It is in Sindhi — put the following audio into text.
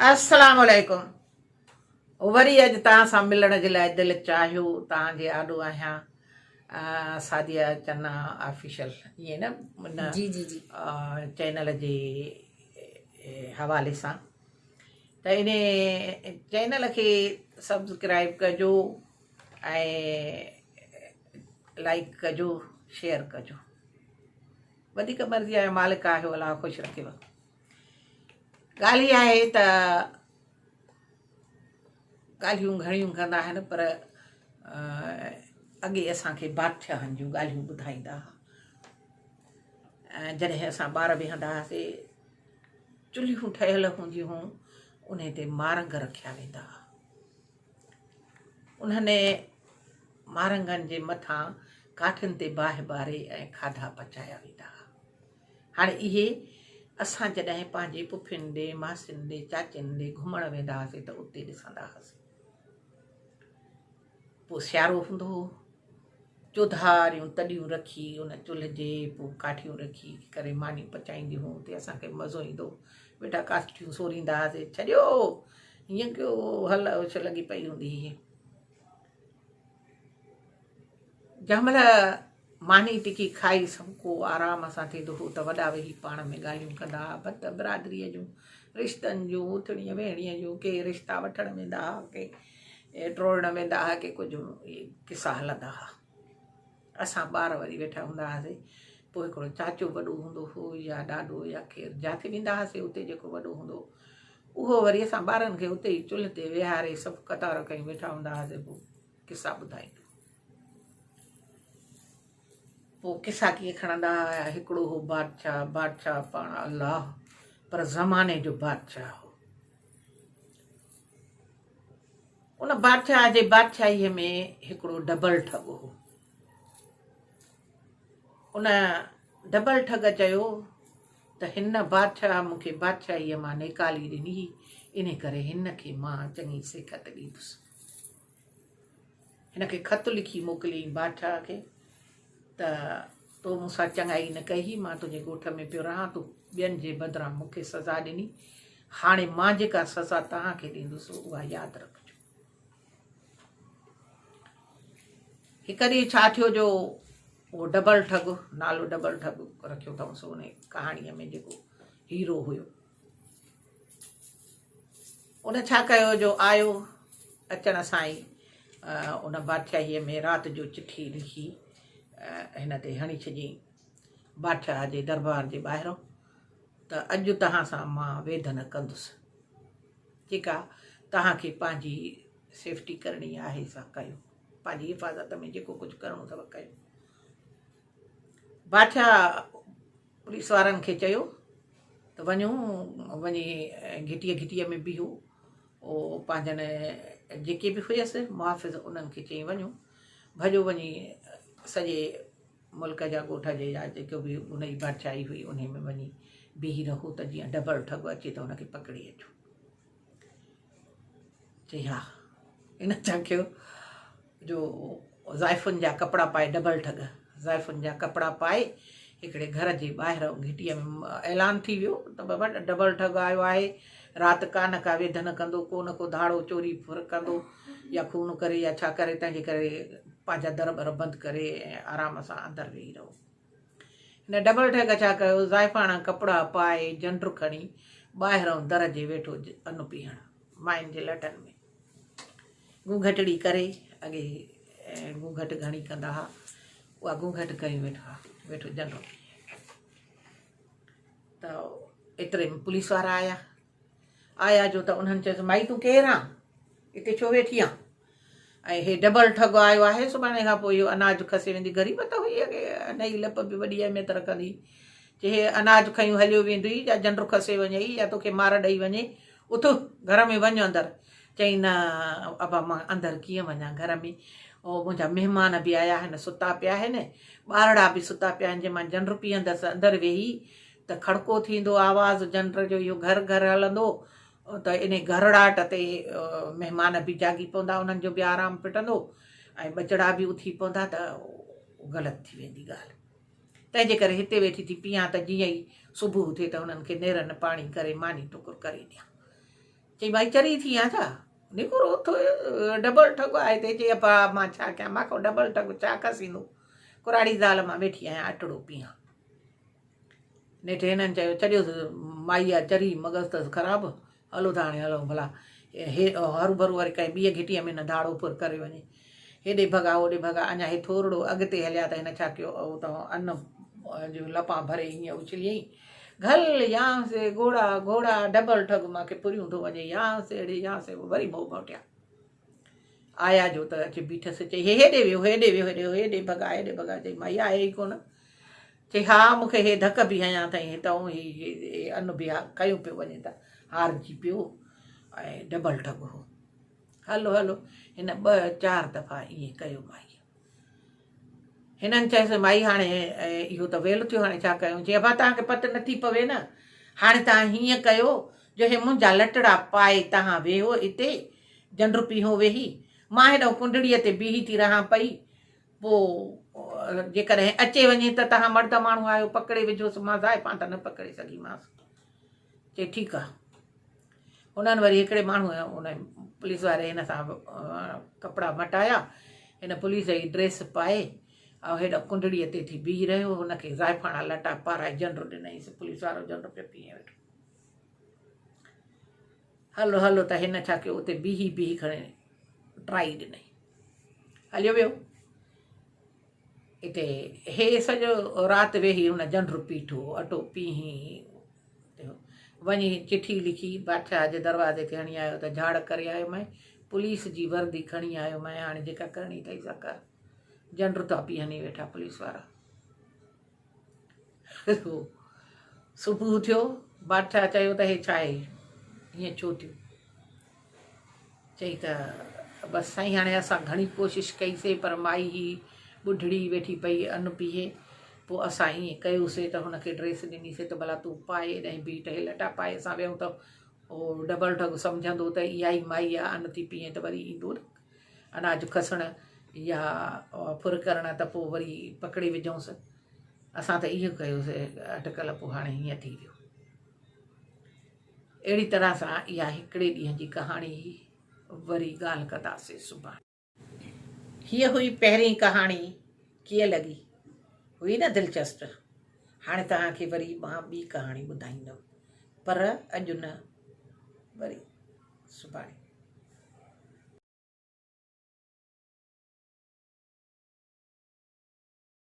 السلام عليڪم وري اڄ توهان سان ملڻ جي لاء دل چاهيو توهان جي آڏو آهيان سعديه چنا آفيشل ائين نه ان جي جي جي چينل جي حوالي سان ته ان چينل کي سبسڪرائب ڪجو ۽ لائڪ ڪجو شيئر ڪجو وڌيڪ مرضي آهي مالڪ آهيو الله خوش رکيو ڳالهه اها آهي ته ڳالهيون گهڻيون ڪندا آهن پر اڳي اسان کي بادشاهن جون ڳالهيون ٻڌائيندا هئا جڏهن اسان ٻار ويهندا هئاسي چلهيون ٺهيل هونديون هيون ان تي مارنگ رکيا ويندا هئا انهن مارنگن جي مٿان ڪاٺين تي باهه ٻاري ۽ کاڌا پچايا ويندا هئا هاڻي اهي اسان جڏهن پنهنجي پڦين ڏي، ماسين ڏي، چاچين ڏي گهمڻ ويندا هئاسين ته اتي ڏسندا هئاسين. پوء سيارو هوندو هو. چوڌاريون تڏيون رکي ان چلهه جي پوء ڪاٺيون رکي ڪري مانيون پچائينديون هيون اتي اسان کي مزو ايندو هو. ويٺا ڪاٺيون سوريندا هئاسين ڇڏيو هيئن ڪيو هل هوش لڳي پئي هوندي هئي. جنهن مهل ماني ٽڪي کائي سڀ ڪو آرام سان ٿيندو هو ته وڏا ويهي پاڻ ۾ ڳالهيون ڪندا ها. ڀت برادريء جون، رشتن جون، اٿڻيء ويهڻيء جون، ڪي رشتا وٺڻ ويندا ها، ڪي ٽوڙڻ ويندا ها، ڪي ڪجهه اهي قصا هلندا ها. اسان ٻار وري ويٺا هوندا هئاسين. پوء هڪڙو چاچو وڏو هوندو هو يا ڏاڏو يا ڪير، جاٿي ويندا هئاسين اتي جيڪو وڏو هوندو هو، اهو وري اسان ٻارن کي اتي ئي چلهه تي ويهاري سڀ قطار ڪيون ويٺا هوندا هئاسين پوء قصا ٻڌائيندو. پوء قصا ڪيئن کڻندا هيا، هڪڙو هو بادشاهه، بادشاهه پاڻ الله پر زماني جو بادشاهه هو. ان بادشاهه جي بادشاهيء ۾ هڪڙو ڊبل ٺڳ هو. ان ڊبل ٺڳ چيو ته هن بادشاهه مون کي بادشاهيء مان نيڪالي ڏني، ان ڪري هن کي مان چڱي سيکت ڏيندس. هن کي خط لکي موڪليائين بادشاهه کي ته تو مون سان چڱائي نه ڪئي، مان تنهنجي ڳوٺ ۾ پيو رهان، تو ٻين جي بدران مون کي سزا ڏني، هاڻي مان جيڪا سزا توهان کي ڏيندس اها ياد رکجو. هڪ ڏينهن ڇا ٿيو جو اهو ڊبل ٺڳ، نالو ڊبل ٺڳ رکيو اٿائونس ان ڪهاڻيء ۾ جيڪو هيرو هيو، ان ڇا ڪيو جو آيو اچڻ سان ئي ان بادشاهيء ۾ رات جو چٺي لکي هن تي هڻي ڇڏيائين بادشاهه جي دربار جي ٻاهران ته اڄ توهان سان مان ويڌ نه ڪندس جيڪا توهان کي پنهنجي سيفٽي ڪرڻي آهي سا ڪيو پنهنجي حفاظت ۾ جيڪو ڪجهه ڪرڻو اٿو ڪيو بادشاهه پوليس وارن کي چيو ته وڃو وڃي گهٽيء گهٽيء ۾ بيهو او پنهنجن جيڪي به هيس محافظ انهن کي چئي وڃو ڀڄو وڃي سڄي ملڪ جا ڳوٺ جي يا جيڪو به ان جي بادشاهي هئي انهي ۾ وڃي بيهي رهو ته جيئن ڊبل ٺڳ اچي ته ان کي پڪڙي اچو چئي ها ان ڇا ڪيو جو زائفن جا ڪپڙا پائي ڊبل ٺڳ زائفن جا ڪپڙا پائي هڪڙي گهر جي ٻاهر گهٽيء ۾ اعلان ٿي ويو ته بابا ڊبل ٺڳ آيو آهي رات ڪا نه ڪا ويڌن ڪندو ڪو نه ڪو ڌاڙو چوري ڦر ڪندو يا خون ڪري يا ڇا ڪري تنهن جي ڪري پنهنجا در ٻر بند ڪري ۽ آرام سان اندر ويهي رهو هن ڊبل ٺڳ ڇا ڪيو زائفاڻا ڪپڙا پائي جنڊ کڻي ٻاهرئون در جي ويٺو ان پيهڻ ماين جي لٽن ۾ گونگهٽڙي ڪري اڳي گونگهٽ گهڻي ڪندا ها اها گونگهٽ ڪري ويٺو ها ويٺو جنڊو ته ايتري ۾ پوليس وارا آيا آيا جو ته انهن چيس مائي تون ڪير آن اتي ڇو ويٺي آن ۽ هي ڊبل ٺڳ آيو آهي سڀاڻي کان پوء اهو اناج کسي ويندي غريب ته هئي اڳي انهي لپ به وڏي اهميت رکندي چي هي اناج کنيون هليو ويندي يا جنڊ کسي وڃئي يا توکي مار ڏئي وڃي اٿ گهر ۾ وڃ اندر چئي نه ابا مان اندر ڪيئن وڃان گهر ۾ او منهنجا مهمان به آيا آهن ستا پيا آهن ٻارڙا به ستا پيا آهن جي مان جنڊ پيئندس اندر ويهي ته کڙڪو ٿيندو آواز جنڊ جو اهو گهر گهر هلندو ته انهي گهرڙاٽ تي مهمان به جاڳي پوندا انهن جو به آرام ڦٽندو ۽ ٻچڙا به اٿي پوندا ته غلط ٿي ويندي ڳالهه تنهن جي ڪري هتي ويٺي ٿي پيئان ته جيئن ئي صبح ٿئي ته انهن کي نيرن پاڻي ڪري ماني ٽڪر ڪري ڏيان. چئي ڀائي چري ٿي آن ڇا؟ نڪرو اٿ ڊبل ٺڳ آهي هتي. چئي ابا مان ڇا ڪيان مان کان ڊبل ٺڳ ڇا کسيندو. ڪراڙي زال مان ويٺي آهيان اٽڙو پيهان. نيٺ هنن چيو ڇڏيوس مائي آ چري مغز اٿس خراب هلو ٿا هاڻي هلون ڀلا هي هروڀرو وري ڪنهن ٻيء گهٽيء ۾ نه ڌاڙو ڦر ڪري وڃي. هيڏي ڀڳا هوڏي ڀڳا اڃا هي ٿورڙو اڳتي هليا ته هن ڇا ڪيو اتان ان جون لپان ڀري هيئن اڇليائين گهل يان سي گهوڙا گهوڙا ڊبل ٺڳ مان کي ڦريون ٿو وڃي يان سي اڙي يان سي وري ڀو موٽيا. آيا جو ته اچي بيٺس چئي هي هيڏي ويو هيڏي ويو هيڏي هيڏي ڀڳا هيڏي ڀڳا چئي مائي آهي ئي ڪونه. چي ها مون کي هي ڌڪ به هنيا اٿئي هتئون هي ان به کنيو پيو وڃي ته هارجي پيو ۽ ڊبل ٺڳ هو. هلو هلو هن ٻه چار دفعا ائين ڪيو مائيء. هنن چيس مائي هاڻي اهو ته ويل ٿيو هاڻي ڇا ڪيون؟ چي ابا توهان کي پت نٿي پوي نه هاڻي توهان هيئن ڪيو جو هي منهنجا لٽڙا پائي توهان ويهو اتي جنڊ پيهو ويهي مان هيڏانهن ڪنڊڙيء تي بيهي ٿي رهان پئي پوء جيڪڏهن اچي وڃي ته توهان مرد ماڻهو آهيو، پڪڙي وجهوس، مان زائفان ته نه پڪڙي سگهيمانس. چي ٺيڪ آ. انهن وري هڪڙي ماڻهوء ان پوليس واري هن سان ڪپڙا مٽايا. هن پوليس جي ڊريس پائي ۽ هيڏانهن ڪنڊڙيء تي ٿي بيهي رهيو. هن کي زائفاڻا لٽا پارائي جنڊ ڏنائينس. پوليس وارو جنڊ پيو پيئي ويٺو. هلو هلو ته هن ڇا ڪيو اتي بيهي بيهي کڻي ٽرائي ڏنائين. هليو ويو. اتي هي سڄو رات ويهي هن جنڊ پيٺو، اٽو پيهي، وڃي چٺي لکي بادشاهه جي دروازي تي هڻي آيو ته جهاڙ ڪري آيو مئين، پوليس جي وردي کڻي آيو مئين، هاڻي جيڪا ڪرڻي اٿئي سا ڪر. جنڊ ٿا پيهن ويٺا پوليس وارا. صبح ٿيو، بادشاهه چيو ته هي ڇا آهي، هيئن ڇو ٿيو؟ چئي ته بس سائين هاڻي اسان گهڻي ڪوشش ڪئي سي پر مائي هي ٻڍڙي ويٺي پئي ان پيهي پوء اسان ائين ڪيوسي ته هن کي ڊريس ڏني سي ته ڀلا تون پائي ايڏانهن بيهه ته هي لٽا پائي اسان ويهون ته هو ڊبل ٺڳ سمجهندو ته اها ئي مائي آ ان ٿي پيهين ته وري ايندو نه اناج کسڻ يا ڦر ڪرڻ ته پوء وري پڪڙي وجهونس اسان ته اهو ڪيوسي اٽڪل پوء هاڻي هيئن ٿي ويو. اهڙي طرح سان اها هڪڙي ڏينهن جي ڪهاڻي هئي. وري ڳالهه ڪنداسين سڀاڻي. هيء هئي پهرين ڪهاڻي ڪيئن لڳي؟ هئي نه دلچسپ؟ هاڻي توهان کي وري مان ٻي ڪهاڻي ٻڌائيندم پر اڄ نه وري سڀاڻي.